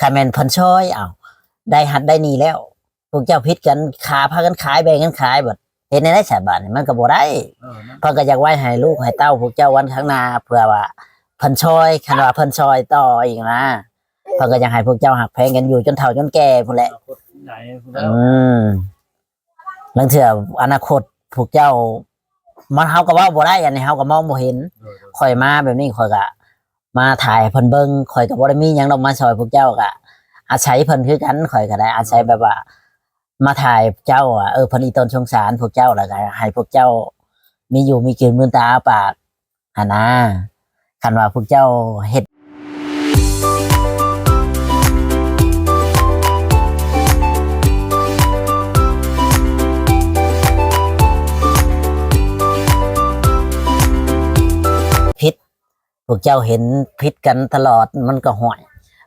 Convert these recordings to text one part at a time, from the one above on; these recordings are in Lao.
ຖ້າແມ່ນເພິ່ນຊ່ອຍ ເອົ້າ ໄດ້ຮັດໄດ້ນີ້ແລ້ວ ພວກເຈົ້າຜິດກັນ ຂາ ພາກັນຂາຍ ແບ່ງກັນຂາຍ ບັດເຮັດແນວໃດຊະ ບາດນີ້ມັນກໍບໍ່ໄດ້. ເອີ ນັ້ນ ເພິ່ນກໍຢາກໄວ້ໃຫ້ລູກໃຫ້ເຕົ້າພວກເຈົ້າວັນຂ້າງໜ້າ ເພື່ອວ່າເພິ່ນຊ່ອຍ ຄັນວ່າເພິ່ນຊ່ອຍຕໍ່ອີກນະ ເພິ່ນກໍຢາກໃຫ້ພວກເຈົ້າຮັກແພງກັນຢູ່ຈົນເຖົ້າຈົນແກ່ພຸ້ນແຫຼະ. ອະນາຄົດໃຫຍ່ພຸ້ນແລ້ວ ອືມ ລາງເທື່ອອະນາຄົດພວກເຈົ້າ ມັນ ເຮົາກໍເວົ້າບໍ່ໄດ້ ອັນນີ້ເຮົາກໍມອງບໍ່ເຫັນ. ໂດຍໆ ຂ້ອຍມາແບບນີ້ ຂ້ອຍກໍມາຖ່າຍໃຫ້ເພິ່ນເບິ່ງ ຂ້ອຍກໍບໍ່ໄດ້ມີຫຍັງດອກມາຊ່ອຍພວກເຈົ້າ ກໍອາໄສເພິ່ນຄືກັນ. ຂ້ອຍກໍໄດ້ອາໄສແບບວ່າມາຖ່າຍເຈົ້າ ວ່າ ເອີ ເພິ່ນອີ່ຕົນສົງສານພວກເຈົ້າ ແລ້ວກໍໃຫ້ພວກເຈົ້າມີຢູ່ມີກິນ ມືນຕາອ້າປາກ ຫັ້ນນາ. ຄັນວ່າພວກເຈົ້າເຮັດຜິດ ພວກເຈົ້າເຫັນຜິດກັນຕະຫຼອດ ມັນກໍ ຫ້ວຍ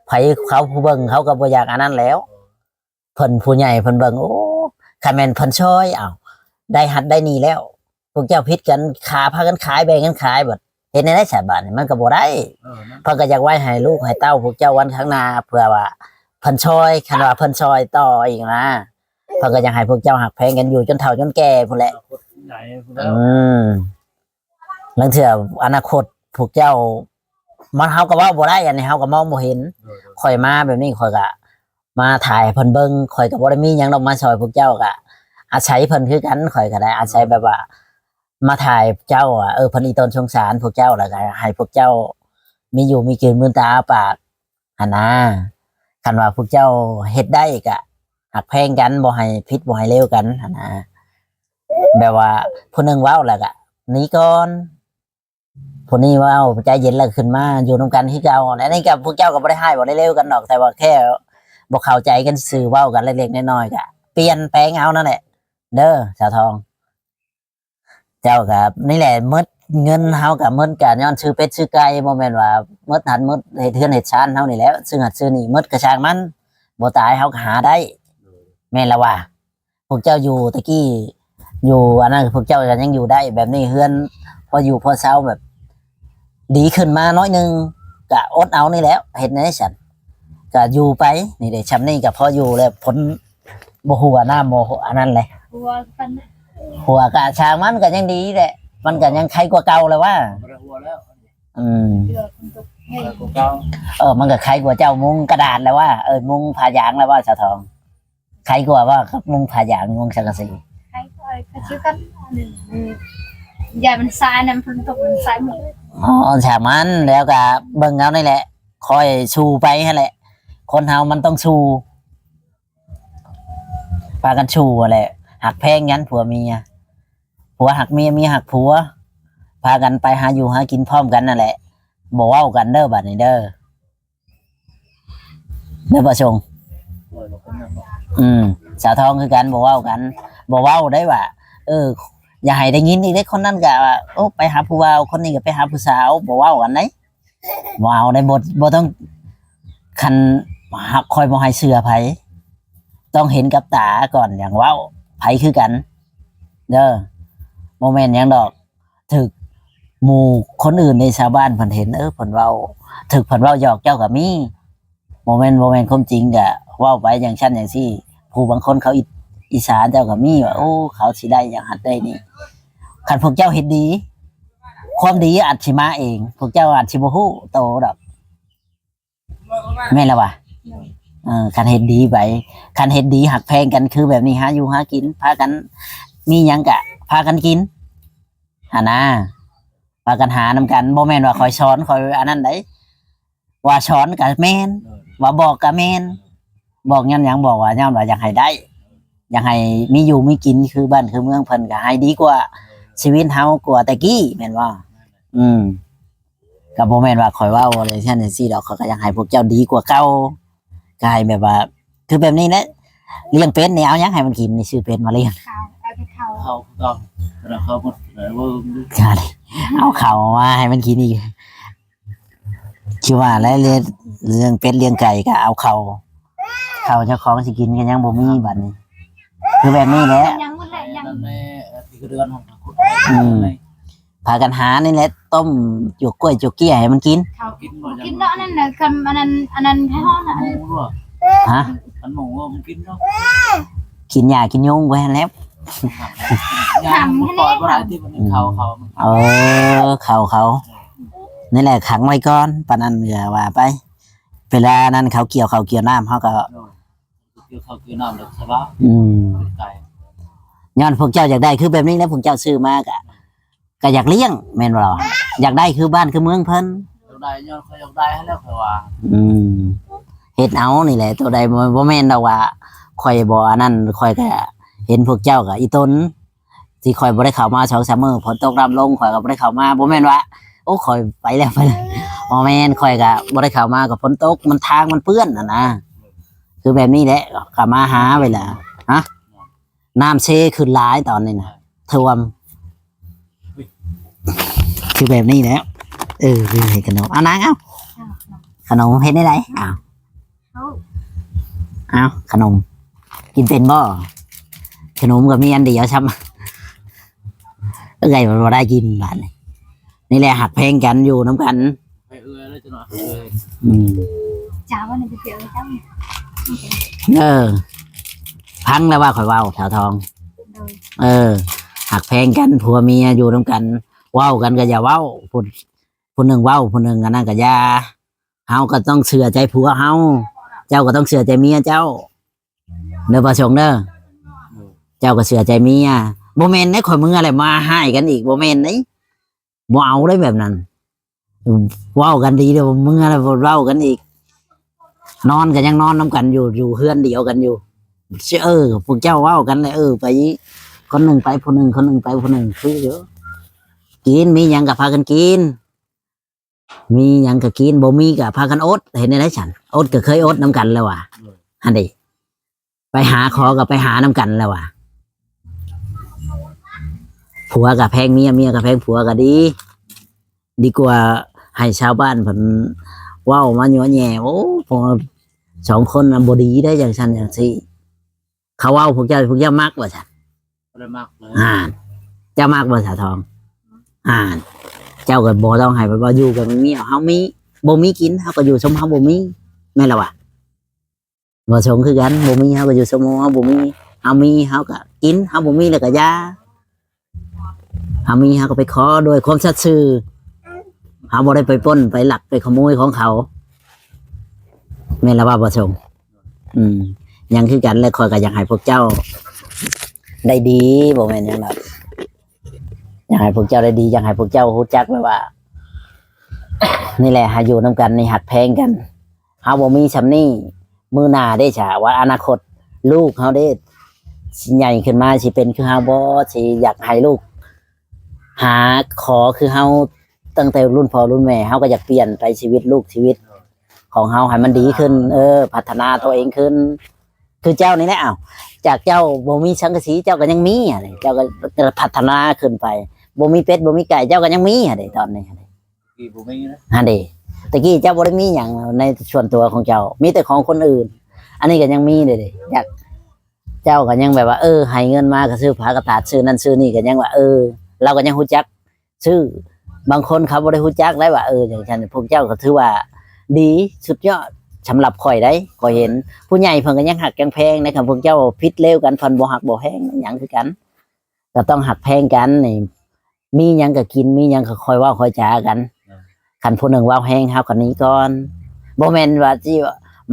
ໃຜເຂົາຜູ້ເບິ່ງ ເຂົາກໍບໍ່ຢາກອັນນັ້ນແລ້ວ. ເພິ່ນຜູ້ໃຫຍ່ເພິ່ນເບິ່ງ ໂອ້ ຄັນແມ່ນເພິ່ນຊ່ອຍ ເອົ້າ ໄດ້ຮັດໄດ້ນີ້ແລ້ວ ພວກເຈົ້າຜິດກັນ ຂາ ພາກັນຂາຍ ແບ່ງກັນຂາຍ ບັດເຮັດແນວໃດຊະ ບາດນີ້ມັນກໍບໍ່ໄດ້. ເອີ ນັ້ນ ເພິ່ນກໍຢາກໄວ້ໃຫ້ລູກໃຫ້ເຕົ້າພວກເຈົ້າວັນຂ້າງໜ້າ ເພື່ອວ່າເພິ່ນຊ່ອຍ ຄັນວ່າເພິ່ນຊ່ອຍຕໍ່ອີກນະ ເພິ່ນກໍຢາກໃຫ້ພວກເຈົ້າຮັກແພງກັນຢູ່ຈົນເຖົ້າຈົນແກ່ພຸ້ນແຫຼະ. ອະນາຄົດໃຫຍ່ພຸ້ນແລ້ວ ອືມ ລາງເທື່ອອະນາຄົດພວກເຈົ້າ ມັນ ເຮົາກໍເວົ້າບໍ່ໄດ້ ອັນນີ້ເຮົາກໍມອງບໍ່ເຫັນ. ໂດຍໆ ຂ້ອຍມາແບບນີ້ ຂ້ອຍກໍມາຖ່າຍໃຫ້ເພິ່ນເບິ່ງ ຂ້ອຍກໍບໍ່ໄດ້ມີຫຍັງດອກມາຊ່ອຍພວກເຈົ້າ ກໍອາໄສເພິ່ນຄືກັນ. ຂ້ອຍກໍໄດ້ອາໄສແບບວ່າມາຖ່າຍເຈົ້າ ວ່າ ເອີ ເພິ່ນອີ່ຕົນສົງສານພວກເຈົ້າ ແລ້ວກໍໃຫ້ພວກເຈົ້າມີຢູ່ມີກິນ ມືນຕາອ້າປາກ ຫັ້ນນາ. ຄັນວ່າພວກເຈົ້າເຮັດໄດ້ກະຮັກແພງກັນ ບໍ່ໃຫ້ຜິດບໍ່ໃຫ້ເລວກັນຫັ້ນນາ. ແບບວ່າຜູ້ໜຶ່ງເວົ້າແລ້ວກະໜີກ່ອນ ຜູ້ນີ້ເວົ້າໃຈເຢັນແລ້ວຂຶ້ນມາຢູ່ນຳກັນຄືເກົ່າ. ແລະນີ້ກະພວກເຈົ້າກໍບໍ່ໄດ້ຮ້າຍບໍ່ໄດ້ເລວກັນດອກ ແຕ່ວ່າແຄ່ບໍ່ເຂົ້າໃຈກັນຊື່ ເວົ້າກັນເລັກໆນ້ອຍໆ ກະປ່ຽນແປງເອົານັ້ນແຫຼະເດີ ສາວທອງ. ເຈົ້າກໍນີ້ແຫຼະ ໝົດເງິນເຮົາກໍໝົດ ກໍຍ້ອນຊື້ເປັດຊື້ໄກ່ ບໍ່ແມ່ນວ່າໝົດຫັ້ນໝົດ ເຮັດເຮືອນເຮັດຊານເຮົານີ້ແຫຼະ ຊື້ຫັ້ນຊື້ນີ້ໝົດ ກໍຊ່າງມັນ ບໍ່ຕາຍເຮົາກໍຫາໄດ້ ແມ່ນລະວ່າ. ພວກເຈົ້າຢູ່ແຕ່ກີ້ ຢູ່ອັນນັ້ນ ພວກເຈົ້າກໍຍັງຢູ່ໄດ້ ແບບນີ້ເຮືອນພໍຢູ່ພໍເຊົາ ແບບດີຂຶ້ນມາໜ້ອຍໜຶ່ງ ກໍອົດເອົານີ້ແຫຼະ ເຮັດແນວໃດຊັ້ນ ກໍຢູ່ໄປ. ນີ້ເດ້ ຊ່ຳນີ້ກໍພໍຢູ່ແລ້ວ ຝົນ ບໍ່ຮົ່ວ ນ້ຳບໍ່ອັນນັ້ນແຫຼະ ຮົ່ວປານໃດ ຮົ່ວກະຊ່າງມັນ ກະຍັງດີແຫຼະ ມັນກະຍັງໄຄກວ່າເກົ່າແຫຼະວ່າ. ບໍ່ໄດ້ຮົ່ວແລ້ວ ອືມ ເຫຼືອຝົນຕົກແຮງ ໄຄກວ່າເກົ່າ ເອີ ມັນກະໄຄກວ່າເຈົ້າມຸງກະດານແຫຼະວ່າ ເອີ ມຸງຜ້າຢາງແຫຼະວ່າ ສາວທອງ ໄຄກວ່າວ່າກັບມຸງຜ້າຢາງ ມຸງສັງກະສີ ໄຄກວ່າ ກໍຄືກັນ ອັນນີ້ ອືມ ຢ້ານມັນຊາຍນຳ ຝົນຕົກມັນຊາຍໝົດ. ອໍ ຊ່າງມັນ ແລ້ວກະເບິ່ງເອົານີ້ແຫຼະ ຄ່ອຍສູ້ໄປຫັ້ນແຫຼະ ຄົນເຮົາມັນຕ້ອງສູ້. ພາກັນສູ້ຫັ້ນແຫຼະ ຮັກແພງກັນຜົວເມຍ ຜົວຮັກເມຍ ເມຍຮັກຜົວ ພາກັນໄປຫາຢູ່ຫາກິນພ້ອມກັນນັ້ນແຫຼະ ບໍ່ເວົ້າກັນເດີ ບາດນີ້ເດີ ເດີ ປະສົງ. ອືມ ສາວທອງຄືກັນ ບໍ່ເວົ້າກັນ ບໍ່ເວົ້າໄດ້ວ່າ ເອີ ຢ່າໃຫ້ໄດ້ຍິນອີກເດ້ ຄົນນັ້ນກະວ່າ ໂອ້ ໄປຫາຜູ້ບ່າວ ຄົນນີ້ກະໄປຫາຜູ້ສາວ ບໍ່ເວົ້າກັນເດ້. ບໍ່ເອົາໄດ້ ບໍ່ ບໍ່ຕ້ອງ ຄັນຫາກຂ້ອຍບໍ່ໃຫ້ເຊື່ອໃຜ ຕ້ອງເຫັນກັບຕາກ່ອນຈັ່ງເວົ້າ ໃຜຄືກັນເດີ ບໍ່ແມ່ນຫຍັງດອກ ຖືກໝູ່ຄົນອື່ນໃນຊາວບ້ານເພິ່ນເຫັນ ເອີ ເພິ່ນເວົ້າ ຖືກເພິ່ນເວົ້າຫຍອກເຈົ້າກໍມີ ບໍ່ແມ່ນ ບໍ່ແມ່ນຄວາມຈິງ ກະເວົ້າໄປຈັ່ງຊັ້ນຈັ່ງຊີ້ ຜູ້ບາງຄົນເຂົາອິດ ອິດສາເຈົ້າກໍມີວ່າ ໂອ້ ເຂົາຊິໄດ້ຢ່າງຫັ້ນໄດ້ນີ້ ຄັນພວກເຈົ້າເຮັດດີ ຄວາມດີອາດຊິມາເອງ ພວກເຈົ້າອາດຊິບໍ່ຮູ້ໂຕດອກ ແມ່ນລະວະ? ເອີ ຄັນເຮັດດີໄປ ຄັນເຮັດດີຮັກແພງກັນຄືແບບນີ້ ຫາຢູ່ຫາກິນ ພາກັນມີຫຍັງກະພາກັນກິນຫັ້ນນາ ພາກັນຫານຳກັນ ບໍ່ແມ່ນວ່າຂ້ອຍສອນ ຂ້ອຍອັນນັ້ນໃດ ວ່າສອນກະແມ່ນ ວ່າບອກກະແມ່ນ ບອກຍ້ອນຫຍັງ ບອກວ່າຍ້ອນວ່າຢາກໃຫ້ໄດ້ ຢາກໃຫ້ມີຢູ່ມີກິນຄືບ້ານຄືເມືອງເພິ່ນ ກະໃຫ້ດີກວ່າຊີວິດເຮົາກວ່າແຕ່ກີ້ແມ່ນບໍ່? ອືມ ກະບໍ່ແມ່ນວ່າຂ້ອຍເວົ້າຈັ່ງຊັ້ນຈັ່ງຊີ້ດອກ ຂ້ອຍກະຢາກໃຫ້ພວກເຈົ້າດີກວ່າເກົ່າ ກະໃຫ້ແບບວ່າ ຄືແບບນີ້ແຫຼະ ລ້ຽງເປັດນີ້ເອົາຫຍັງໃຫ້ມັນກິນນີ້ ຊື້ເປັດມາລ້ຽງ ເຂົ້າ ເອົາແຕ່ເຂົ້າ ເຂົ້າ ເຂົ້າ ເຂົ້າໝົດ ເອົາເຂົ້າມາໃຫ້ມັນກິນອີກ ຄືວ່າແຫຼະ ລ້ຽງ ລ້ຽງເປັດລ້ຽງໄກ່ກໍເອົາເຂົ້າ ເຂົ້າເຈົ້າຂອງຊິກິນກໍຍັງບໍ່ມີບັດນີ້ ຄືແບບນີ້ແຫຼະ ຍັງໝົດແຫຼະ ຍັງ ອືມ ພາກັນຫານີ້ແຫຼະ ຕົ້ມຈວກກ້ວຍຈວກເກ້ຍໃຫ້ມັນກິນ. ເຂົາກິນບໍ່ ກິນດອກ ອັນນັ້ນນະ ຄຳ ອັນນັ້ນ ອັນນັ້ນໃຫ້ຮ້ອນນະ ໝູບໍ່? ຮະ? ຄັນໝູບໍ່ ມັນກິນເນາະ ກິນຫຍ້າກິນຍຸງໄປຫັ້ນແຫຼະ. ຫຍ້າມັນປ່ອຍບໍ່ໄດ້ຕິ ມັນເຂົ້າ ເຂົ້າ ເອີ ເຂົ້າ ເຂົ້າ ນີ້ແຫຼະ ຂັງໄວ້ກ່ອນ ປານນັ້ນກໍວ່າໄປ. ເວລານັ້ນເຂົາກ່ຽວເຂົ້າກ່ຽວນ້ຳ ເຮົາກໍ ໂດຍ ກ່ຽວເຂົ້າກ່ຽວນ້ຳແລ້ວສະບາຍ. ອືມ ໄກ ຍ້ອນພວກເຈົ້າຢາກໄດ້ຄືແບບນີ້ແຫຼະ ພວກເຈົ້າຊື້ມາກະ ກະຢາກລ້ຽງແມ່ນບໍ່ລະວະ? ຢາກໄດ້ຄືບ້ານຄືເມືອງເພິ່ນ ຢາກໄດ້ ຍ້ອນຂ້ອຍຢາກໄດ້ຫັ້ນແຫຼະຂ້ອຍວ່າ. ອືມ ເຮັດເອົານີ້ແຫຼະ ໂຕໃດບໍ່ ບໍ່ແມ່ນດອກວ່າຂ້ອຍບໍ່ອັນນັ້ນ ຂ້ອຍກະເຫັນພວກເຈົ້າກະອີ່ຕົນ ທີ່ຂ້ອຍບໍ່ໄດ້ເຂົ້າມາສອງສາມມື້ ຝົນຕົກນ້ຳລົງ ຂ້ອຍກໍບໍ່ໄດ້ເຂົ້າມາ. ບໍ່ແມ່ນວ່າ ໂອ້ ຂ້ອຍໄປແລ້ວ ໄປແລ້ວ ບໍ່ແມ່ນ ຂ້ອຍກໍບໍ່ໄດ້ເຂົ້າມາ ກໍຝົນຕົກ ມັນ ທາງມັນເປື້ອນຫັ້ນນະ. ຄືແບບນີ້ແຫຼະ ກໍມາຫາໄວ້ລະ. ຮະ? ນ້ຳເຊຂຶ້ນຫຼາຍຕອນນີ້ນະ ຖ້ວມ. ຄືແບບນີ້ແຫຼະ. ເອີ ຄືໃຫ້ຂະໜົມ ເອົານາງ ເອົາ ເອົາ ຂະໜົມເຮັດແນວໃດ? ເອົາ ເອົາ ເອົາ ຂະໜົມ ກິນເປັນບໍ່? ຂະໜົມກໍມີອັນດຽວຊ້ຳ ເອື້ອຍມັນບໍ່ໄດ້ກິນບາດນີ້. ນີ້ແຫຼະ ຮັກແພງກັນ ຢູ່ນຳກັນ ໄປເອື້ອຍເລີຍ ຈະໜ້ອຍເອື້ອຍ. ອືມ ເຈົ້າວ່ານີ້ໄປເຈີເຈົ້າ. ເອີ ຟັງແລ້ວວ່າຂ້ອຍເວົ້າ ສາວທອງ. ໂດຍ ເອີ ຮັກແພງກັນ ຜົວເມຍຢູ່ນຳກັນ ເວົ້າກັນກໍຢ່າເວົ້າ ຜູ້ ຜູ້ໜຶ່ງເວົ້າ ຜູ້ໜຶ່ງອັນນັ້ນກໍຢ່າ. ເຮົາກໍຕ້ອງເຊື່ອໃຈຜົວເຮົາ ເຈົ້າກໍຕ້ອງເຊື່ອໃຈເມຍເຈົ້າ ເດີ ປະສົງເດີ. ເຈົ້າກໍເຊື່ອໃຈເມຍ. ບໍ່ແມ່ນເດ້ ຂ້ອຍເມືອແລ້ວມາຮ້າຍກັນອີກ ບໍ່ແມ່ນເດ້. ບໍ່ເອົາເດ້ແບບນັ້ນ. ເວົ້າກັນດີແລ້ວ ເມືອແລ້ວເວົ້າກັນອີກ. ນອນກໍຍັງນອນນຳກັນຢູ່ ຢູ່ເຮືອນດຽວກັນຢູ່. ເອີ ພວກເຈົ້າເວົ້າກັນແຫຼະ ເອີ ໄປຄົນໜຶ່ງໄປຜູ້ໜຶ່ງ ຄົນໜຶ່ງໄປຜູ້ໜຶ່ງ ຄືຢູ່. ກິນ ມີຫຍັງກໍພາກັນກິນ ມີຫຍັງກໍກິນ ບໍ່ມີກໍພາກັນອົດ. ເຮັດແນວໃດຊັ້ນ? ອົດກໍເຄີຍອົດນຳກັນແລ້ວວ່າ. ໂດຍ ຫັ້ນເດ້ ໄປຫາຂໍກໍໄປຫານຳກັນແລ້ວວ່າ. ຜົວກໍແພງເມຍ ເມຍກໍແພງຜົວກໍດີ ດີກວ່າໃຫ້ຊາວບ້ານເພິ່ນເວົ້າມາຍົວະແຍ່. ໂອ້ ພວກສອງຄົນນະບໍ່ດີໄດ໋ ຈັ່ງຊັ້ນຈັ່ງຊີ້. ເຂົາເວົ້າພວກເຈົ້າ ພວກເຈົ້າມັກບໍ່ຊັ້ນ? ບໍ່ໄດ້ມັກເລີຍ. ອ່າ ເຈົ້າມັກບໍ່ສາວທອງ? ອ່າ ເຈົ້າກໍບໍ່ຕ້ອງໃຫ້ເພິ່ນເວົ້າ ຢູ່ກັບເມຍ. ເຮົາມີ ບໍ່ມີກິນ ເຮົາກໍຢູ່ຊົມເຮົາບໍ່ມີ ແມ່ນລະວະ? ບໍ່ສົງຄືກັນ ບໍ່ມີເຮົາກໍຢູ່ຊົມເຮົາບໍ່ມີ. ເຮົາມີເຮົາກໍກິນ ເຮົາບໍ່ມີແລ້ວກໍຢ່າ. ເຮົາມີເຮົາກໍໄປຂໍດ້ວຍຄວາມສັດຊື່ ເຮົາບໍ່ໄດ້ໄປປຸ້ນໄປລັກໄປຂະໂມຍຂອງເຂົາ ແມ່ນລະວ່າບໍ່ສົງ? ອືມ ຍັງຄືກັນແຫຼະ. ຂ້ອຍກໍຢາກໃຫ້ພວກເຈົ້າໄດ້ດີ ບໍ່ແມ່ນຫຍັງດອກ ຢາກໃຫ້ພວກເຈົ້າໄດ້ດີ ຢາກໃຫ້ພວກເຈົ້າຮູ້ຈັກແບບວ່າ ນີ້ແຫຼະ ໃຫ້ຢູ່ນຳກັນນີ້ ຮັກແພງກັນ. ເຮົາບໍ່ມີສ່ຳນີ້ ມື້ໜ້າເດ້ສະ ວ່າອະນາຄົດລູກເຮົາເດ້ ຊິໃຫຍ່ຂຶ້ນມາຊິເປັນຄືເຮົາບໍ່? ຊິຢາກໃຫ້ລູກຫາຂໍຄືເຮົາ ຕັ້ງແຕ່ລຸ້ນພໍ່ລຸ້ນແມ່ ເຮົາກໍຢາກປ່ຽນໄປຊີວິດລູກຊີວິດຂອງເຮົາໃຫ້ມັນດີຂຶ້ນ ເອີ ພັດທະນາຕົວເອງຂຶ້ນ ຄືເຈົ້ານີ້ແຫຼະ. ອ້າວ ຈາກເຈົ້າບໍ່ມີສັງກະສີ ເຈົ້າກໍຍັງມີ ເຈົ້າກໍພັດທະນາຂຶ້ນໄປ. ບໍ່ມີເປັດບໍ່ມີໄກ່ ເຈົ້າກໍຍັງມີຫັ້ນເດ້ ຕອນນີ້ຫັ້ນເດ້ ກີ້ບໍ່ມີນະ ຫັ້ນເດ້. ແຕ່ກີ້ເຈົ້າບໍ່ໄດ້ມີຫຍັງໃນສ່ວນຕົວຂອງເຈົ້າ ມີແຕ່ຂອງຄົນອື່ນ ອັນນີ້ກໍຍັງມີເດ້ ຢາກ ເຈົ້າກໍຍັງແບບວ່າ ເອີ ໃຫ້ເງິນມາກໍຊື້ຜ້າກະຕາດ ຊື້ນັ້ນຊື້ນີ້ ກໍຍັງວ່າ ເອີ ລາວກໍຍັງຮູ້ຈັກຊື້. ບາງຄົນເຂົາບໍ່ໄດ້ຮູ້ຈັກໄດ້ວ່າ ເອີ ຈັ່ງຊັ້ນ ພວກເຈົ້າກໍຖືວ່າດີ ສຸດຍອດສຳລັບຂ້ອຍໄດ໋. ຂ້ອຍເຫັນຜູ້ໃຫຍ່ເພິ່ນກໍຍັງຮັກຍັງແພງໃນ ຄັນພວກເຈົ້າຜິດເລວກັນ ເພິ່ນບໍ່ຮັກບໍ່ແພງຫຍັງຄືກັນ. ກໍຕ້ອງຮັກແພງກັນນີ້ ມີຫຍັງກໍກິນ ມີຫຍັງກໍຄ່ອຍເວົ້າຄ່ອຍຈາກັນ. ເອີ ຄັນຜູ້ໜຶ່ງເວົ້າແຮງ ເຮົາກໍໜີກ່ອນ. ບໍ່ແມ່ນວ່າຊິ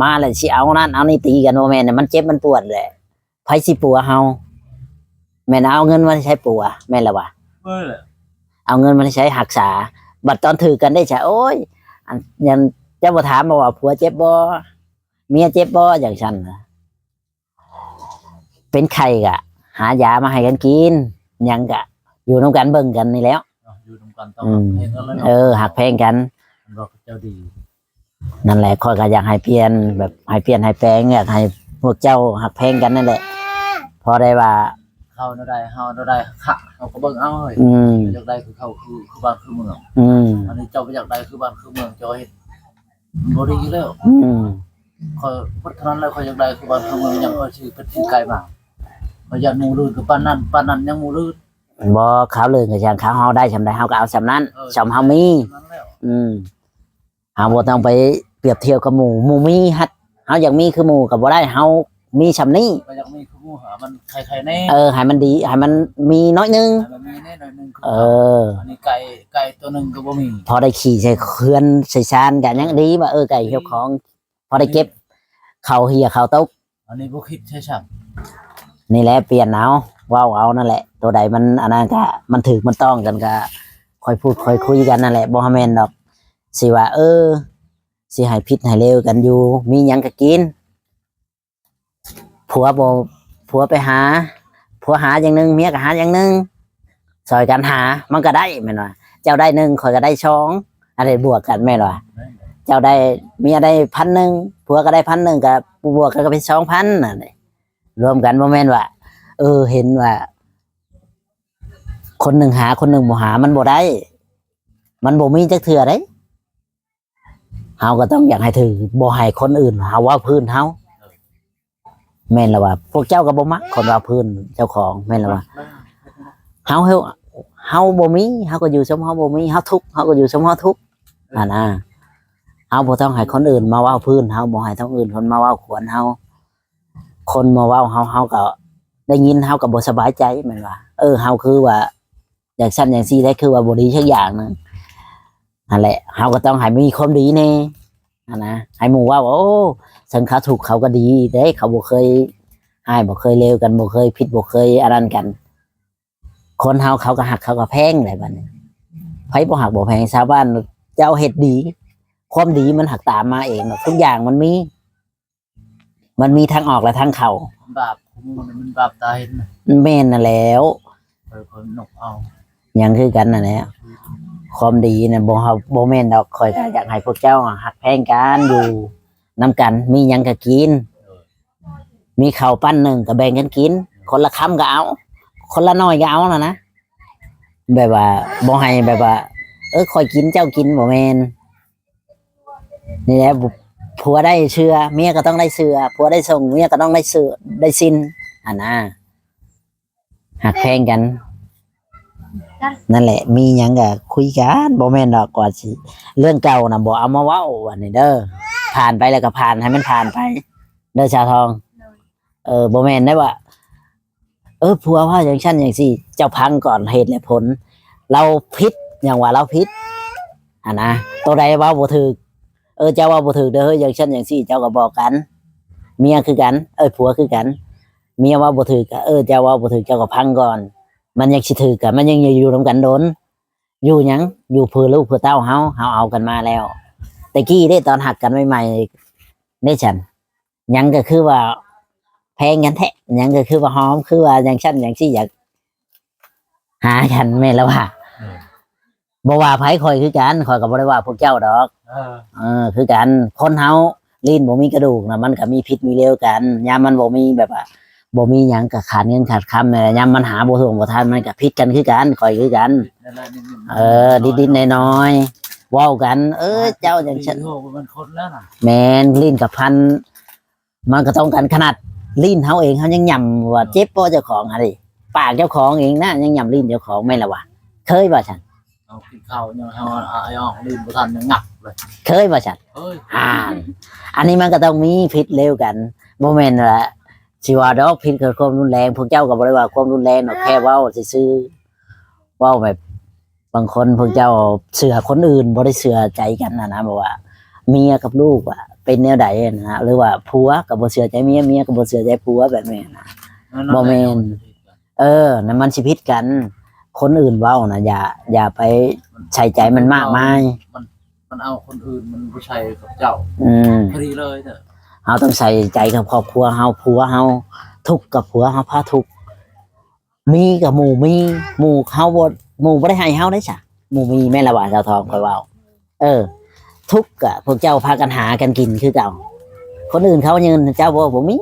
ມາແລ້ວຊິເອົານັ້ນເອົານີ້ຕີກັນ ບໍ່ແມ່ນ. ມັນເຈັບມັນປວດແຫຼະ ໃຜຊິປົວເຮົາ? ແມ່ນເອົາເງິນມາໃຊ້ປົວ ແມ່ນລະວະ? ເອີ ເອົາເງິນມາໃຊ້ຮັກສາ. ບັດຕອນຖືກກັນໄດ້ສະ ໂອ້ຍ ອັນ ຍັງ ເຈົ້າບໍ່ຖາມບໍ່ວ່າຜົວເຈັບບໍ່ ເມຍເຈັບບໍ່ ຈັ່ງຊັ້ນນະ. ເປັນໄຂ້ກະຫາຢາມາໃຫ້ກັນກິນ ຫຍັງກະຢູ່ນຳກັນເບິ່ງກັນນີ້ແຫຼະ. ຢູ່ນຳກັນຕ້ອງ ອືມ ຮັກແພງກັນ ເອີ ຮັກແພງກັນ ເພິ່ນວ່າເຈົ້າດີ. ນັ້ນແຫຼະ ຂ້ອຍກໍຢາກໃຫ້ປ່ຽນ ແບບໃຫ້ປ່ຽນໃຫ້ແປງ ຢາກໃຫ້ພວກເຈົ້າຮັກແພງກັນນັ້ນແຫຼະ. ພໍໄດ້ວ່າເຂົາແນວໃດ ເຮົາແນວໃດ ເຮົາກໍເບິ່ງເອົາ. ອືມ ຢາກໄດ້ຄືເຂົາ ຄື ຄືບ້ານຄືເມືອງ. ອືມ ອັນນີ້ເຈົ້າບໍ່ຢາກໄດ້ຄືບ້ານຄືເມືອງ ເຈົ້າເຮັດ ມັນບໍ່ດີຢູ່ແລ້ວ. ອືມ ຂ້ອຍເບິດເທົ່ານັ້ນແລ້ວ ຂ້ອຍຢາກໄດ້ຄືບ້ານຄືເມືອງ ຫຍັງຂ້ອຍຊິເປັນຂີ້ໄກ່ໝາ. ຂ້ອຍຢ້ານໝູ່ລື່ນ ຄືປານນັ້ນ ປານນັ້ນຍັງໝູ່ລື່ນ. ບໍ່ ຄາວເລີກກໍຊ່າງ ຄາວເຮົາໄດ້ຊ່ຳໃດ ເຮົາກໍເອົາຊ່ຳນັ້ນ ເອີ ຊ່ຳເຮົາມີ ຊ່ຳນັ້ນແລ້ວ ອືມ ເຮົາບໍ່ຕ້ອງໄປປຽບທຽບກັບໝູ່ ໝູ່ມີຮັດ ເຮົາຢາກມີຄືໝູ່ກໍບໍ່ໄດ້ ເຮົາມີຊ່ຳນີ້ ກໍຢາກມີຄືໝູ່ ໃຫ້ມັນໄຄໆແດ່ ເອີ ໃຫ້ມັນດີ ໃຫ້ມັນມີໜ້ອຍໜຶ່ງ ໃຫ້ມັນມີແດ່ໜ້ອຍໜຶ່ງ ເອີ ອັນນີ້ໄກ່ ໄກ່ຕົວໜຶ່ງກໍບໍ່ມີ ພໍໄດ້ຂີ່ໃສ່ເຮືອນໃສ່ຊານກໍຍັງດີ ວ່າ ເອີ ໄກ່ເຈົ້າຂອງ ພໍໄດ້ເກັບເຂົ້າເຫຍເຂົ້າຕົກ ອັນນີ້ບໍ່ຄິດໃຊ້ຊ້ຳ ນີ້ແຫຼະ ປ່ຽນເອົາ ເວົ້າເອົານັ້ນແຫຼະ ໂຕໃດມັນອັນນັ້ນກະ ມັນຖືກມັນຕ້ອງກັນກະ ຄ່ອຍພູດຄ່ອຍຄຸຍກັນນັ້ນແຫຼະ ບໍ່ແມ່ນດອກ ຊິວ່າ ເອີ ຊິໃຫ້ຜິດໃຫ້ເລວກັນຢູ່ ມີຫຍັງກະກິນ ຜົວບໍ່ ຜົວໄປຫາ ຜົວຫາຢ່າງໜຶ່ງ ເມຍກໍຫາຢ່າງໜຶ່ງ ຊ່ອຍກັນຫາ ມັນກໍໄດ້ແມ່ນວ່າ ເຈົ້າໄດ້ໜຶ່ງ ຂ້ອຍກໍໄດ້ສອງ ອັນນີ້ບວກກັນແມ່ນວ່າ ເຈົ້າໄດ້ ເມຍໄດ້ພັນໜຶ່ງ ຜົວກໍໄດ້ພັນໜຶ່ງ ກໍບວກກັນກໍເປັນສອງພັນ ນັ້ນ ລວມກັນ ບໍ່ແມ່ນວ່າ ເອີ ເຫັນວ່າ ຄົນໜຶ່ງຫາ ຄົນໜຶ່ງບໍ່ຫາ ມັນບໍ່ໄດ້ ມັນບໍ່ມີຈັກເທື່ອເດ້. ເຮົາກໍຕ້ອງຢາກໃຫ້ຖືກ ບໍ່ໃຫ້ຄົນອື່ນເຮົາເວົ້າພື້ນເຮົາ ແມ່ນລະວ່າ ພວກເຈົ້າກໍບໍ່ມັກຄົນເວົ້າພື້ນເຈົ້າຂອງ ແມ່ນລະວ່າ ເຮົາ ເຮົາ ເຮົາບໍ່ມີ ເຮົາກໍຢູ່ຊົມເຮົາບໍ່ມີ ເຮົາທຸກ ເຮົາກໍຢູ່ຊົມເຮົາທຸກ ຫັ້ນນະ ເຮົາບໍ່ຕ້ອງໃຫ້ຄົນອື່ນມາເວົ້າພື້ນເຮົາ ບໍ່ໃຫ້ຄົນອື່ນເພິ່ນມາເວົ້າຂວັນເຮົາ ຄົນມາເວົ້າເຮົາ ເຮົາກໍໄດ້ຍິນ ເຮົາກໍບໍ່ສະບາຍໃຈ ແມ່ນວ່າ ເອີ ເຮົາຄືວ່າ ຢ່າງຊັ້ນຢ່າງຊີ້ໄດ້ ຄືວ່າບໍ່ດີສັກຢ່າງໜຶ່ງ ຫັ້ນແຫຼະ ເຮົາກໍຕ້ອງໃຫ້ມີຄວາມດີແດ່ ຫັ້ນນະ ໃຫ້ໝູ່ເວົ້າ ໂອ້ ເຊິ່ງເຂົາທຸກເຂົາກໍດີເດ້ ເຂົາບໍ່ເຄີຍຮ້າຍ ບໍ່ເຄີຍເລວກັນ ບໍ່ເຄີຍຜິດ ບໍ່ເຄີຍອັນນັ້ນກັນ ຄົນເຮົາເຂົາກໍຮັກເຂົາກໍແພງແຫຼະ ບັດນີ້ ໃຜບໍ່ຮັກບໍ່ແພງ ຊາວບ້ານເຈົ້າເຮັດດີ ຄວາມດີມັນຫັກຕາມມາເອງ ທຸກຢ່າງມັນມີ ມັນມີທາງອອກ ແລະ ທາງເຂົ້າ ບາບຂອງມັນ ມັນບາບຕາເຫັນນະ ແມ່ນນັ້ນແຫຼ້ວ ຂ້ອຍ ຂ້ອຍນົບເອົາ ຍັງຄືກັນນັ້ນແຫຼະ ຄວາມດີນະ ບໍ່ ເຮົາ ບໍ່ແມ່ນດອກ ຂ້ອຍກໍຢາກໃຫ້ພວກເຈົ້າຮັກແພງກັນ ຢູ່ນຳກັນ ມີຫຍັງກໍກິນ ມີເຂົ້າປັ້ນໜຶ່ງກໍແບ່ງກັນກິນ ຄົນລະຄຳກໍເອົາ ຄົນລະໜ້ອຍກໍເອົາຫັ້ນນະ ແບບວ່າ ບໍ່ໃຫ້ແບບວ່າ ເອີ ຂ້ອຍກິນ ເຈົ້າກິນ ບໍ່ແມ່ນ ນີ້ແຫຼະ ຜົວໄດ້ເຊື່ອ ເມຍກໍຕ້ອງໄດ້ເຊື່ອ ຜົວໄດ້ສົ່ງ ເມຍກໍຕ້ອງໄດ້ເຊື່ອ ໄດ້ສິນ ຫັ້ນນະ ຮັກແພງກັນ ນັ້ນແຫຼະ ມີຫຍັງກໍຄຸຍກັນ ບໍ່ແມ່ນດອກວ່າຊິ ເລື່ອງເກົ່ານະ ບໍ່ເອົາມາເວົ້າ ອັນນີ້ເດີ ຜ່ານໄປແລ້ວກໍຜ່ານ ໃຫ້ມັນຜ່ານໄປເດີ ຊາວທອງ ເອີ ບໍ່ແມ່ນໄດ້ວ່າ ເອີ ຜົວວ່າຈັ່ງຊັ້ນຈັ່ງຊີ້ ເຈົ້າຟັງກ່ອນເຫດແລະຜົນ ລາວຜິດ ຫຍັງວ່າລາວຜິດຫັ້ນນະ ໂຕໃດເວົ້າບໍ່ຖືກ ເອີ ເຈົ້າເວົ້າບໍ່ຖືກເດີເຮີ້ຍ ຈັ່ງຊັ້ນຈັ່ງຊີ້ ເຈົ້າກໍບອກກັນ ເມຍຄືກັນ ເອີ ຜົວຄືກັນ ເມຍເວົ້າບໍ່ຖືກກໍ ເອີ ເຈົ້າເວົ້າບໍ່ຖືກ ເຈົ້າກໍຟັງກ່ອນ ມັນຍັງຊິຖືກ ກໍມັນຍັງຢູ່ນຳກັນດົນ ຢູ່ຫຍັງ ຢູ່ເພື່ອລູກເພື່ອເຕົ້າເຮົາ ເຮົາເອົາກັນມາແລ້ວ ແຕ່ກີ້ເດ້ ຕອນຮັກກັນໃໝ່ໆ ເດ້ຊັ້ນ ຫຍັງກໍຄືວ່າແພງກັນແທ້ ຫຍັງກໍຄືວ່າຫອມ ຄືວ່າຈັ່ງຊັ້ນຈັ່ງຊີ້ ຢາກຫາກັນ ແມ່ນລະວ່າ ເອີ ບໍ່ວ່າໃຜ ຂ້ອຍຄືກັນ ຂ້ອຍກໍບໍ່ໄດ້ວ່າພວກເຈົ້າດອກ ເອີ ເອີ ຄືກັນ ຄົນເຮົາ ລີ້ນບໍ່ມີກະດູກນະ ມັນກໍມີຜິດມີເລວກັນ ຍາມມັນບໍ່ມີແບບວ່າ ບໍ່ມີຫຍັງກໍຂາດເງິນຂາດຄຳແຫຼະ ຍາມມັນຫາບໍ່ຖ້ວງບໍ່ທັນ ມັນກໍຜິດກັນຄືກັນ ຂ້ອຍຄືກັນ ເອີ ນິດໆໜ້ອຍໆ ເວົ້າກັນ ເອີ ເຈົ້າຈັ່ງຊັ້ນ ແມ່ນ ລີ້ນກັບຟັນ ມັນກໍຕ້ອງກັນ ຂະໜາດລີ້ນເຮົາເອງ ເຮົາຍັງຫຍ້ຳວ່າເຈັບບໍ່ ເຈົ້າຂອງຫັ້ນເດ ປາກເຈົ້າຂອງເອງນະ ຍັງຫຍ້ຳລີ້ນເຈົ້າຂອງ ແມ່ນລະວະ ເຄີຍບໍ່ຊັ້ນ? ເຮົາກິນເຂົ້າຍັງ ເຮົາອາຍອອກ ລີ້ນບໍ່ທັນຍັງຫງັບເລີຍ ເຄີຍບໍ່ຊັ້ນ? ເຄີຍ ອ່າ ອັນນີ້ມັນກໍຕ້ອງມີຜິດເລວກັນ ບໍ່ແມ່ນວ່າຊິວ່າດອກ ຜິດກັບຄວາມຮຸນແຮງ ພວກເຈົ້າກໍບໍ່ໄດ້ວ່າຄວາມຮຸນແຮງດອກ ແຄ່ເວົ້າຊື່ໆ ເວົ້າແບບ ບາງຄົນພວກເຈົ້າເຊື່ອຄົນອື່ນ ບໍ່ໄດ້ເຊື່ອໃຈກັນນະນະ ແບບວ່າເມຍກັບລູກວ່າເປັນແນວໃດນະ ຫຼືວ່າຜົວກໍບໍ່ເຊື່ອໃຈເມຍ ເມຍກໍບໍ່ເຊື່ອໃຈຜົວ ແບບນີ້ນະ ບໍ່ແມ່ນ ເອີ ນັ້ນມັນຊິຜິດກັນ ຄົນອື່ນເວົ້ານະ ຢ່າ ຢ່າໄປໃສ່ໃຈມັນມາກມາຍ ມັນ ມັນເອົາຄົນອື່ນ ມັນບໍ່ໃສ່ກັບເຈົ້າ ອືມ ພໍດີເລີຍເດີ ເຮົາຕ້ອງໃສ່ໃຈກັບຄອບຄົວເຮົາ ຜົວເຮົາ ທຸກກັບຜົວເຮົາ ພາທຸກ ມີກໍໝູ່ມີ ໝູ່ເຮົາບໍ່ ໝູ່ບໍ່ໄດ້ໃຫ້ເຮົາເດ້ຊະ ໝູ່ມີ ແມ່ນລະວ່າ ສາວທອງ ຂ້ອຍເວົ້າ ເອີ ທຸກກະພວກເຈົ້າພາກັນຫາກັນກິນຄືເກົ່າ ຄົນອື່ນເຂົາຍື່ນໃຫ້ເຈົ້າບໍ່ ບໍ່ມີ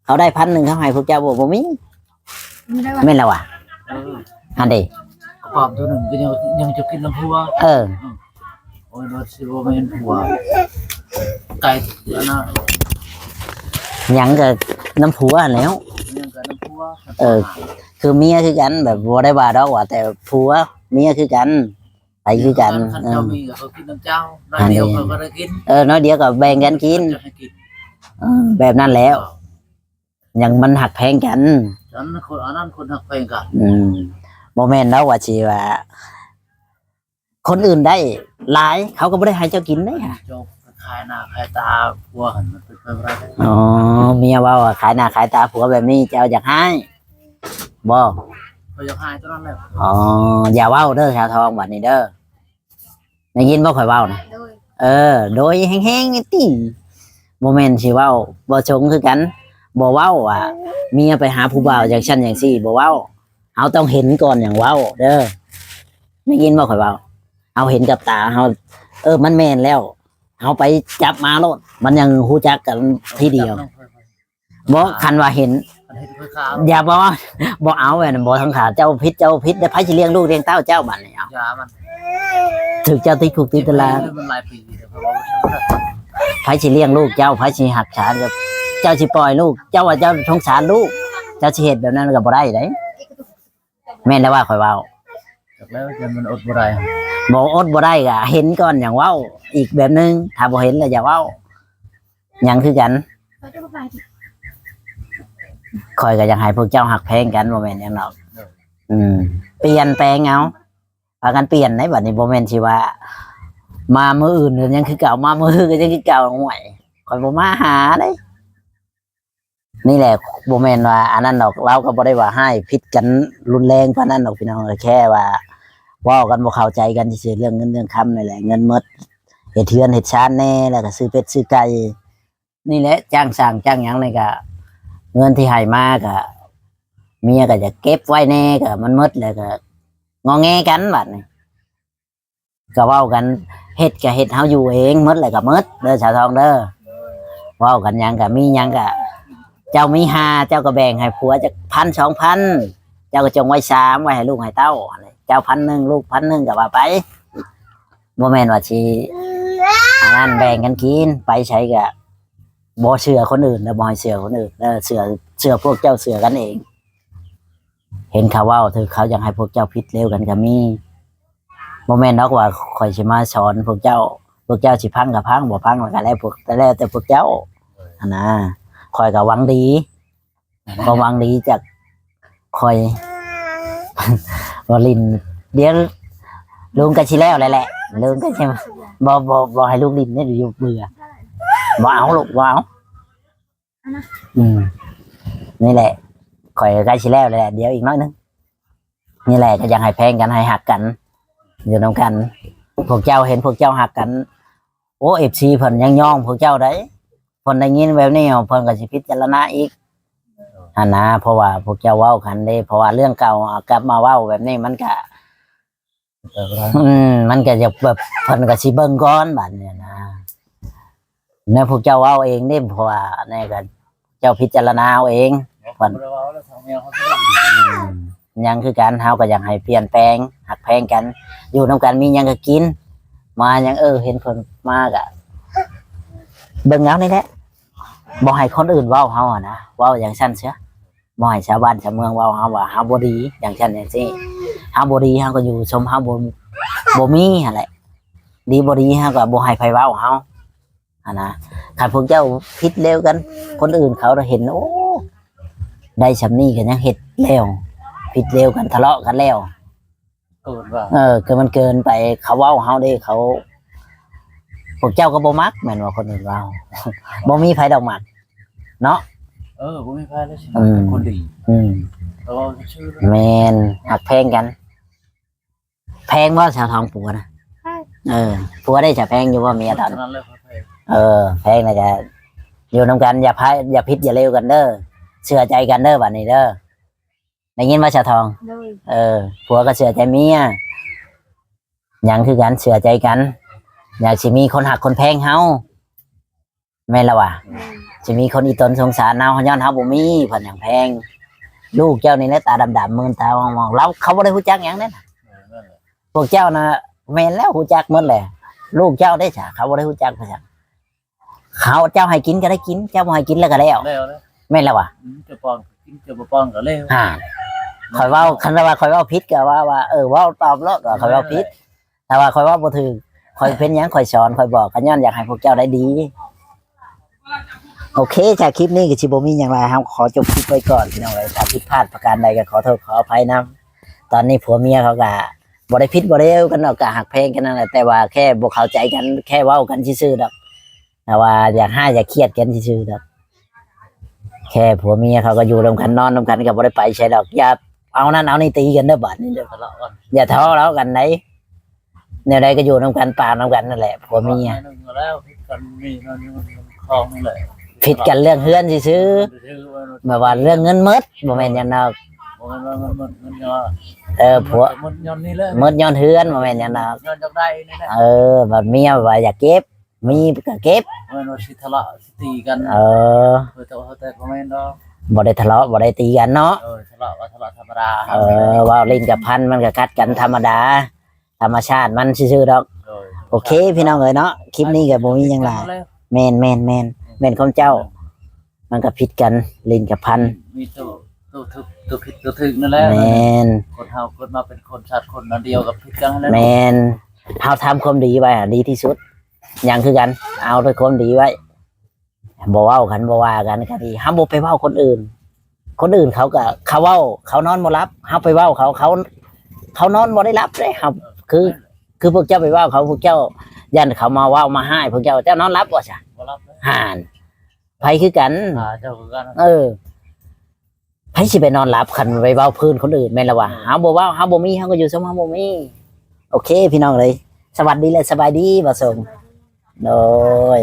ເຂົາໄດ້ພັນໜຶ່ງ ເຂົາໃຫ້ພວກເຈົ້າບໍ່ ບໍ່ມີ ແມ່ນລະວ່າ ເອີ ຫັ້ນເດ້ ປອມຕົວໜຶ່ງກໍຍັງ ຍັງຈະກິນນຳຜົວ ເອີ ໂອ້ຍ ວ່າຊິບໍ່ແມ່ນຜົວ ໄກ່ອັນນັ້ນ ຫຍັງກໍນຳຜົວຫັ້ນແຫຼ້ວ ຫຍັງກໍນຳຜົວ ເອີ ຄືເມຍຄືກັນ ແບບບໍ່ໄດ້ວ່າດອກວ່າແຕ່ຜົວ ເມຍຄືກັນ ໄປຄືກັນ ຄັນເຈົ້າມີກໍເຂົາກິນນຳເຈົ້າ ໜ້ອຍດຽວເຂົາກໍໄດ້ກິນ ເອີ ໜ້ອຍດຽວກໍແບ່ງກັນກິນ ເອີ ແບບນັ້ນແຫຼະ ຍັງມັນຮັກແພງກັນ ອັນນັ້ນຄົນ ອັນນັ້ນຄົນຮັກແພງກັນ ອືມ ບໍ່ແມ່ນດອກວ່າຊິວ່າ ຄົນອື່ນໄດ້ຫຼາຍ ເຂົາກໍບໍ່ໄດ້ໃຫ້ເຈົ້າກິນເດ້ ເຈົ້າຂາຍໜ້າຂາຍຕາຜົວຫັ້ນ ມັນເປັນໄປບໍ່ໄດ້ ອໍ ເມຍເວົ້າວ່າຂາຍໜ້າຂາຍຕາຜົວແບບນີ້ ເຈົ້າຢາກຮ້າຍບໍ່? ຂ້ອຍຢາກຮ້າຍຕົວນັ້ນແຫຼະ ອໍ ຢ່າເວົ້າເດີ ສາວທອງ ບັດນີ້ເດີ ໄດ້ຍິນບໍ່ຂ້ອຍເວົ້ານະ? ໂດຍ ເອີ ໂດຍແຮງໆນີ້ຕິ ບໍ່ແມ່ນຊິເວົ້າບໍ່ຊົງຄືກັນ ບໍ່ເວົ້າວ່າເມຍໄປຫາຜູ້ບ່າວຈັ່ງຊັ້ນຈັ່ງຊີ້ ບໍ່ເວົ້າ ເຮົາຕ້ອງເຫັນກ່ອນຈັ່ງເວົ້າເດີ ໄດ້ຍິນບໍ່ຂ້ອຍເວົ້າ? ເຮົາເຫັນກັບຕາເຮົາ ເອີ ມັນແມ່ນແລ້ວ ເຮົາໄປຈັບມາໂລດ ມັນຍັງຮູ້ຈັກກັນທີດຽວ ບໍ່ ຄັນວ່າເຫັນ ຢ່າ ບໍ່ ບໍ່ເອົາ ອັນນັ້ນບໍ່ ທັງຂາເຈົ້າຜິດ ເຈົ້າຜິດ ແລ້ວໃຜຊິລ້ຽງລູກລ້ຽງເຕົ້າເຈົ້າບັດນີ້ ເອົາ ຢ່າມັນ ຖືກເຈົ້າຕິດຄຸກຕິດຕາລາງ ມັນຫຼາຍປີແລ້ວ ໃຜຊິລ້ຽງລູກເຈົ້າ ໃຜຊິຮັກສາ ເຈົ້າຊິປ່ອຍລູກ ເຈົ້າວ່າເຈົ້າສົງສານລູກ ເຈົ້າຊິເຮັດແບບນັ້ນກໍບໍ່ໄດ້ເດ້. ແມ່ນແລ້ວວ່າຂ້ອຍເວົ້າ ຈັກແລ້ວ ມັນອົດບໍ່ໄດ້ ບໍ່ ອົດບໍ່ໄດ້ກໍເຫັນກ່ອນຈັ່ງເວົ້າ ອີກແບບໜຶ່ງ ຖ້າບໍ່ເຫັນແລ້ວຢ່າເວົ້າ ຍັງຄືກັນ ຂ້ອຍກໍຢາກໃຫ້ພວກເຈົ້າຮັກແພງກັນ ບໍ່ແມ່ນຫຍັງດອກ ອືມ ປ່ຽນແປງເອົາ ພາກັນປ່ຽນໃດ໋ ບັດນີ້ບໍ່ແມ່ນຊິວ່າ ມາມື້ອື່ນກໍຍັງຄືເກົ່າ ມາມື້ຮືກໍຍັງຄືເກົ່າ ໂອ້ຍ ຂ້ອຍບໍ່ມາຫາເດ້. ນີ້ແຫຼະ ບໍ່ແມ່ນວ່າອັນນັ້ນດອກ ລາວກໍບໍ່ໄດ້ວ່າຮ້າຍຜິດກັນຮຸນແຮງປານນັ້ນດອກພີ່ນ້ອງ ກໍແຄ່ວ່າເວົ້າກັນບໍ່ເຂົ້າໃຈກັນຊື່ໆ ເລື່ອງເງິນເລື່ອງຄຳນີ້ແຫຼະ ເງິນໝົດ ເຮັດເຮືອນເຮັດຊານແດ່ ແລ້ວກໍຊື້ເປັດຊື້ໄກ່ ນີ້ແຫຼະ ຈ້າງສ້າງຈ້າງຫຍັງນີ້ກໍ ເງິນທີ່ໃຫ້ມາກໍ ເມຍກໍຈະເກັບໄວ້ແດ່ ກໍມັນໝົດແລ້ວກໍງໍແງກັນບັດນີ້. ກໍເວົ້າກັນ ເຮັດກໍເຮັດ ເຮົາຢູ່ເອງໝົດແຫຼະ ກໍໝົດເດີ ສາວທອງເດີ ເວົ້າກັນຫຍັງກໍມີຫຍັງກໍ ເຈົ້າມີຫ້າ ເຈົ້າກໍແບ່ງໃຫ້ຜົວຈັກພັນສອງພັນ ເຈົ້າກໍຈົ່ງໄວ້ສາມ ໄວ້ໃຫ້ລູກໃຫ້ເຕົ້າ ເຈົ້າພັນໜຶ່ງ ລູກພັນໜຶ່ງ ກໍວ່າໄປ ບໍ່ແມ່ນວ່າຊິອັນນັ້ນ ແບ່ງກັນກິນ ໄປໃສກໍບໍ່ເຊື່ອຄົນອື່ນເດີ ບໍ່ໃຫ້ເຊື່ອຄົນອື່ນເດີ ເຊື່ອ ເຊື່ອພວກເຈົ້າ ເຊື່ອກັນເອງ. ເຫັນເຂົາເວົ້າ ຖືກເຂົາຢາກໃຫ້ພວກເຈົ້າຜິດເລວກັນກໍມີ ບໍ່ແມ່ນດອກວ່າຂ້ອຍຊິມາສອນພວກເຈົ້າ ພວກເຈົ້າຊິຟັງກໍຟັງ ບໍ່ຟັງກໍແລ້ວ ພວກ ແລ້ວແຕ່ພວກເຈົ້າຫັ້ນນະ ຂ້ອຍກໍຫວັງດີ ຄວາມຫວັງດີຈາກຂ້ອຍ ບໍ່ຫຼິ້ນ ດຽວລຸງກໍຊິແລ້ວແລ້ວແຫຼະ ລຸງກໍຊິ ບໍ່ ບໍ່ ບໍ່ໃຫ້ລູກຫຼິ້ນເດ້ ຢູ່ເບື່ອ ບໍ່ເອົາລູກ ບໍ່ເອົາ. ອືມ ນີ້ແຫຼະ ຂ້ອຍກໍໃກ້ຊິແລ້ວແລ້ວ ດຽວອີກໜ້ອຍໜຶ່ງ ນີ້ແຫຼະ ກໍຢາກໃຫ້ແພງກັນ ໃຫ້ຮັກກັນ ຢູ່ນຳກັນ ພວກເຈົ້າເຫັນພວກເຈົ້າຮັກກັນ ໂອ້ ເອັຟຊີ ເພິ່ນຍັງຍ້ອງພວກເຈົ້າໄດ໋ ເພິ່ນໄດ້ຍິນແບບນີ້ ເພິ່ນກໍຊິພິຈາລະນາອີກຫັ້ນນະ ເພາະວ່າພວກເຈົ້າເວົ້າກັນເດ້ ເພາະວ່າເລື່ອງເກົ່າ ເອົາກັບມາເວົ້າແບບນີ້ ມັນກະ ອືມ ມັນກໍຈະແບບ ເພິ່ນກໍຊິເບິ່ງກ່ອນບາດນີ້ນະ ແນວພວກເຈົ້າເວົ້າເອງເດ້ ເພາະວ່າແນວກໍເຈົ້າພິຈາລະນາເອົາເອງ ເພິ່ນ ອືມ ຍັງຄືກັນ ເຮົາກໍຢາກໃຫ້ປ່ຽນແປງ ຮັກແພງກັນ ຢູ່ນຳກັນ ມີຫຍັງກໍກິນ ມາຫຍັງ ເອີ ເຫັນເພິ່ນມາກໍເບິ່ງເອົານີ້ແຫຼະ ບໍ່ໃຫ້ຄົນອື່ນເວົ້າເຮົາຫັ້ນນະ ເວົ້າຈັ່ງຊັ້ນເສຍ. ບໍ່ໃຫ້ຊາວບ້ານຊາວເມືອງເວົ້າເຮົາວ່າເຮົາບໍ່ດີ ຈັ່ງຊັ້ນຈັ່ງຊີ້ ເຮົາບໍ່ດີ ເຮົາກໍຢູ່ຊົມເຮົາບໍ່ ບໍ່ມີຫັ້ນແຫຼະ ດີບໍ່ດີ ເຮົາກໍບໍ່ໃຫ້ໃຜເວົ້າເຮົາຫັ້ນນະ ຄັນພວກເຈົ້າຜິດແລ້ວກັນ ຄົນອື່ນເຂົາເຫັນ ໂອ້ ໄດ້ຊ່ຳນີ້ກໍຍັງເຮັດແລ້ວ ຜິດແລ້ວກັນ ທະເລາະກັນແລ້ວ ເກີນວ່າ ເອີ ຄືມັນເກີນໄປ ເຂົາເວົ້າເຮົາເດ້ ເຂົາ ພວກເຈົ້າກໍບໍ່ມັກແມ່ນບໍ່ ຄົນອື່ນເວົ້າ ບໍ່ມີໃຜດອກມັກເນາະ ເອີ ບໍ່ມີໃຜແລ້ວຊິ ອືມ ເປັນຄົນດີ ອືມ ເອີ ຊື່ ແມ່ນ ຮັກແພງກັນ ແພງບໍ່ສາວທອງຜົວນະ ແພງ ເອີ ຜົວໄດ້ຈະແພງຢູ່ບໍ່ເມຍຕອນ ເອີ ແພງແລ້ວກໍຢູ່ນຳກັນ ຢ່າພາ ຢ່າຜິດຢ່າເລວກັນເດີ ເຊື່ອໃຈກັນເດີ ບັດນີ້ເດີ. ໄດ້ຍິນບໍ່ສາວທອງ? ໂດຍ ເອີ ຜົວກໍເຊື່ອໃຈເມຍ ຫຍັງຄືກັນ ເຊື່ອໃຈກັນ ຢາກຊິມີຄົນຮັກຄົນແພງເຮົາ ແມ່ນລະຫວາ? ແມ່ນ ຊິມີຄົນອີ່ຕົນສົງສານເຮົາ ຍ້ອນເຮົາບໍ່ມີ ເພິ່ນຫຍັງແພງ ລູກເຈົ້ານີ້ແຫຼະຕາດຳໆ ມືນຕາມອງໆ ລາວ ເຂົາບໍ່ໄດ້ຮູ້ຈັກຫຍັງເດ້ ເອີ ນັ້ນແຫຼະ ພວກເຈົ້ານະ ແມ່ນແລ້ວ ຮູ້ຈັກໝົດແຫຼະ ລູກເຈົ້າເດ້ສະ ເຂົາບໍ່ໄດ້ຮູ້ຈັກເພິ່ນຫຍັງ ເຂົາ ເຈົ້າໃຫ້ກິນກໍໄດ້ກິນ ເຈົ້າບໍ່ໃຫ້ກິນແລ້ວກໍແລ້ວ ແລ້ວ ແລ້ວ ແມ່ນແລ້ວຫວາ? ອືມ ເຈົ້າປ້ອນ ກິນເຈົ້າບໍ່ປ້ອນກໍແລ້ວ. ອ່າ ຂ້ອຍເວົ້າ ຄັນວ່າຂ້ອຍເວົ້າຜິດກໍວ່າ ວ່າ ເອີ ເວົ້າຕອບໂລດວ່າຂ້ອຍເວົ້າຜິດ. ຖ້າວ່າຂ້ອຍເວົ້າບໍ່ຖືກ ຂ້ອຍເປັນຫຍັງ ຂ້ອຍສອນ ຂ້ອຍບອກ ກໍຍ້ອນຢາກໃຫ້ພວກເຈົ້າໄດ້ດີ. ໂອເຄ ຈາກຄລິບນີ້ກໍຊິບໍ່ມີຫຍັງຫຼາຍ ເຮົາຂໍຈົບຄລິບໄວ້ກ່ອນ ພີ່ນ້ອງເອີຍ. ຖ້າຜິດພາດປະການໃດກໍຂໍໂທດຂໍອະໄພນຳ. ຕອນນີ້ຜົວເມຍເຂົາກໍບໍ່ໄດ້ຜິດບໍ່ໄດ້ເອົາກັນດອກ ກໍຮັກແພງກັນນັ້ນແຫຼະ ແຕ່ວ່າແຄ່ບໍ່ເຂົ້າໃຈກັນ ແຄ່ເວົ້າກັນຊື່ໆດອກ ແຕ່ວ່າຢາກຮ້າຍຢາກຄຽດກັນຊື່ໆດອກ. ແຄ່ຜົວເມຍເຂົາກໍຢູ່ນຳກັນ ນອນນຳກັນ ກໍບໍ່ໄດ້ໄປໃສດອກ. ຢ່າເອົານັ້ນເອົານີ້ຕີກັນເດີ ບາດນີ້ເດີ ຢ່າທະເລາະກັນໃດ. ແນວໃດກໍຢູ່ນຳກັນ ປານນຳກັນນັ້ນແຫຼະ ຜົວເມຍ. ຜິດກັນເລື່ອງເຮືອນຊື່ໆ ແບບວ່າເລື່ອງເງິນໝົດ ບໍ່ແມ່ນຫຍັງດອກ. ເອີ ຜົວ ໝົດຍ້ອນເຮືອນ ບໍ່ແມ່ນຫຍັງດອກ. ເອີ ບາດເມຍວ່າຢາກເກັບ ມີກໍເກັບ ບໍ່ແມ່ນວ່າຊິທະເລາະຊິຕີກັນ. ເອີ ບໍ່ໄດ້ທະເລາະ ບໍ່ໄດ້ຕີກັນເນາະ. ເອີ ເວົ້າຫຼິ້ນກັບພັນ ມັນກໍກັດກັນທຳມະດາ ທຳມະຊາດມັນຊື່ໆດອກ. ໂອເຄ ພີ່ນ້ອງເອີຍເນາະ ຄລິບນີ້ກໍບໍ່ມີຫຍັງຫຼາຍ. ແມ່ນໆໆ ແມ່ນຄວາມເຈົ້າ. ມັນກໍຜິດກັນ ຫຼິ້ນກັບພັນ ມີໂຕ ໂຕຖືກ ໂຕຜິດໂຕຖືກນັ້ນແຫຼະ. ແມ່ນ ຄົນເຮົາເກີດມາເປັນຄົນຊາດຄົນອັນດຽວກໍຜິດກັນແລ້ວ. ແມ່ນ ເຮົາທຳຄວາມດີໄວ້ດີທີ່ສຸດ ຫຍັງຄືກັນ ເອົາແຕ່ຄວາມດີໄວ້ ບໍ່ເວົ້າກັນ ບໍ່ວ່າກັນກໍດີ. ເຮົາບໍ່ໄປເວົ້າຄົນອື່ນ ຄົນອື່ນເຂົາກໍ ເຂົາເວົ້າ ເຂົານອນບໍ່ຫຼັບ ເຮົາໄປເວົ້າເຂົາ ເຂົາ ເຂົານອນບໍ່ໄດ້ຫຼັບເດ້. ເຮົາ ຄື ຄືພວກເຈົ້າໄປເວົ້າເຂົາ ພວກເຈົ້າ ຢ້ານເຂົາມາເວົ້າມາຮ້າຍພວກເຈົ້າ ເຈົ້ານອນຫຼັບບໍ່ຊະ? ບໍ່ຫຼັບເລີຍ. ຫານ ໃຜຄືກັນ ຫາເຈົ້າຄືກັນ. ເອີ ໃຜຊິໄປນອນຫຼັບ ຄັນໄປເວົ້າພື້ນຄົນອື່ນ ແມ່ນລະວ່າ. ເຮົາບໍ່ເວົ້າ ເຮົາບໍ່ມີ ເຮົາກໍຢູ່ຊ່ຳເຮົາບໍ່ມີ. ໂອເຄ ພີ່ນ້ອງເອີຍ ສະຫວັດດີ ແລະ ສະບາຍດີ ບ່າວສົງ. ໂດຍ.